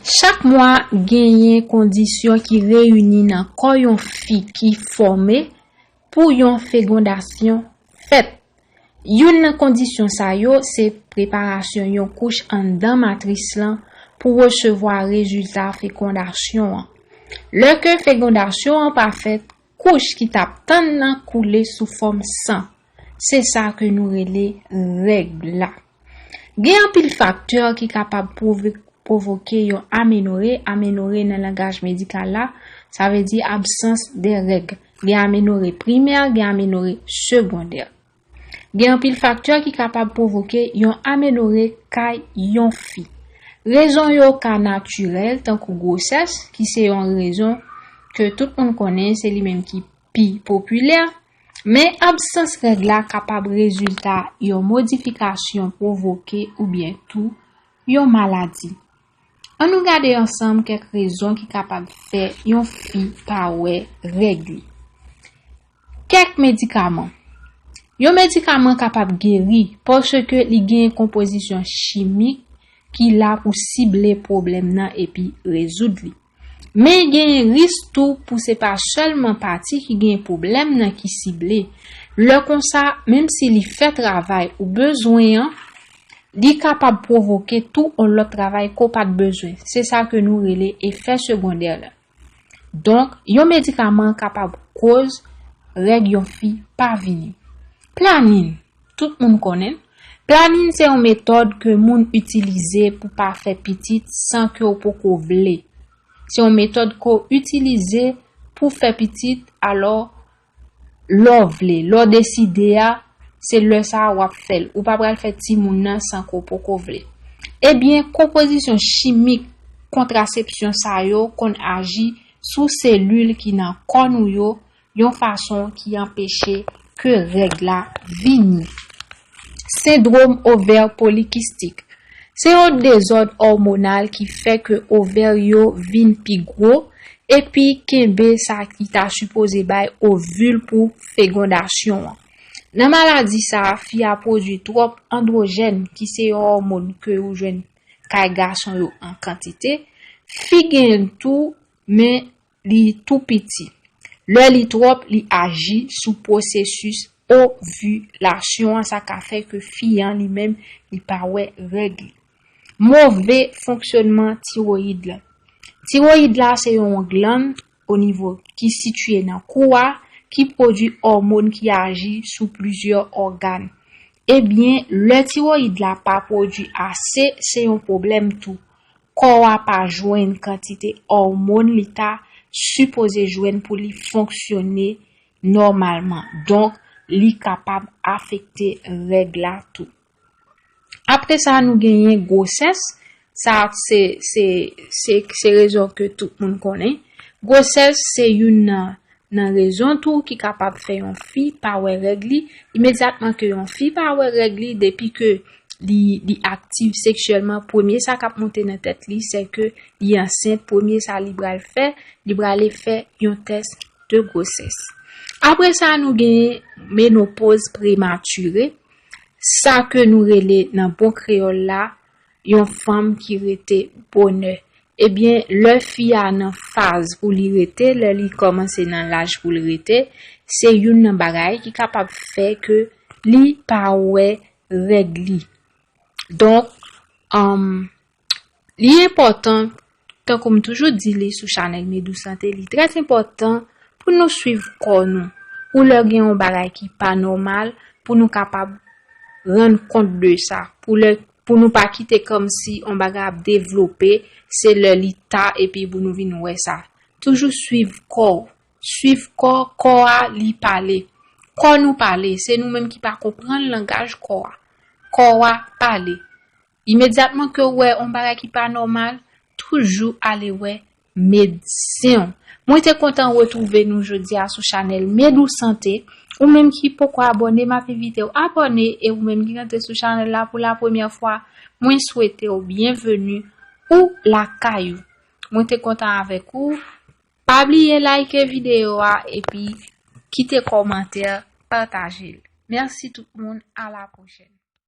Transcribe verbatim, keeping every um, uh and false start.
Chak mwa, genyen kondisyon ki reyini nan kò yon fi ki fòme pou yon fegondasyon fèt. Youn nan kondisyon sa yo se preparasyon yon kouch anndan matris lan pou resevwa rezilta fegondasyon an. Lè ke fegondasyon an pa fèt, kouch ki t ap tann nan koule sou fòm san. Se sa ke nou rele règ la. Gen anpil faktè ki kapab pwove- pwovoke yon amenore. Amenore nan langaj medikal la, sa vle di absans de règ. Gen amenore primè, gen amenore segondè. Gen anpil faktè ki kapab pwovoke yon amenore kay yon fi. Rezon yo ka natirèl, tankou gwosès, ki se yon rezon ke tout moun konnen, se li menm ki pi popilè. Men absans règ la kapab rezilta yon modifikasyon pwovoke oubyen tou yon maladi. Ann nou gade ansanm kèk rezon ki kapab fè yon fi pa wè règ li. Kèk medikaman. Yon medikaman kapab geri paske li gen konpozisyon chimik ki la pou sible pwoblèm nan epi rezoud li. Men genyen risk tou pou se pa sèlman pati ki gen pwoblèm nan ki sible. Lè konsa, menm si li fè travay ou bezwen an, li kapab pwovoke tou yon lòt travay ke w pa t bezwen. Se sa ke nou rele efè segondè la. Donk, yon medikaman kapab koz règ yon fi pa vini. Planin, tout moun konnen l. Planin se yon metòd ke moun itilize pou pa fè pitit san ke w poko vle. Se yon metòd ke w itilize pou fè pitit, alò, lè w vle, lè w deside a, se lè sa a w ap fè l. Ou pa pral fè timoun nan san ke w poko vle. Ebyen, konpozisyon chimik kontrasepsyon sa yo konn aji sou selil ki nan kò nou yo yon fason ki anpeche ke règ la vini. Sendwòm ovè polikistik. Se yon dezòd òmonal ki fè ke ovè yo vin pi gwo epi kenbe sa ki ta sipoze bay ovil pou fegondasyon an. Nan maladi sa a, fi a pwodui twòp andwojèn ki se yon òmòn ke ou jwenn kay gason yo an kantite. Fi genyen l tou, men li tou piti. Lè li twòp, li aji sou pwosesis ovilasyon an, sa ka fè ke fi an li menm, li pa wè règ li. Move fonksyònman tiwoyid la. Tiwoyid la se yon glann o nivo ki sitiye nan kou a, ki pwodui òmòn ki aji sou plizyè ògàn. Ebyen, lè tiwoyid la pa pwodui ase, se yon pwoblèm tou. Kò a pa jwenn kantite òmòn li ta sipoze jwenn pou li fonksyone nòmalman. Donk, li kapab afekte règ la tou. Apre sa, nou genyen gwosès. Sa, se, se, se, se rezon ke tout moun konnen. Gwosès, se youn nan, nan rezon tou ki kapab fè yon fi pa wè règ li. Imedyatman ke yon fi pa wè règ li, depi ke li, li aktif seksyèlman, premye sa k ap monte nan tèt li, se ke li ansent. Premye sa li pral fè, li prale fè yon tès de gwosès. Apre sa, nou genyen menopoz prematire. Sa ke nou rele nan bon kreyòl la, yon fanm ki rete bonè. Ebyen, lè fi a nan faz pou li rete, lè li kòmanse nan laj pou li rete, se youn nan bagay ki kapab fè ke li pa wè règ li. Donk, um, li enpòtan, tankou m toujou di li sou chanèl Medou Sante, li trè enpòtan pou nou swiv kò nou. Pou lè gen yon bagay ki pa nòmal, pou nou kapab rann kont de sa. Pou lè, pou nou pa kite kòmsi yon bagay ap devlope, se lè li ta epi pou nou vin wè sa. Toujou swiv kò w. Swiv kò, kò a li pale. Kò nou pale, se nou menm ki pa konprann langaj kò a. Kò a pale. Imedyatman ke w wè yon bagay ki pa nòmal, toujou ale wè medsen w. Mwen te kontan retwouve nou jodi a sou chanèl Medou Sante. Ou menm ki poko abòne, m ap envite w abòne, e ou menm ki rantre sou chanèl la pou la premyè fwa, mwen swete w byenveni ou lakay ou. Mwen te kontan avèk ou. Pa bliye like videyo a epi kite kòmantè, pataje l. Mèsi tout moun, a la pwochèn.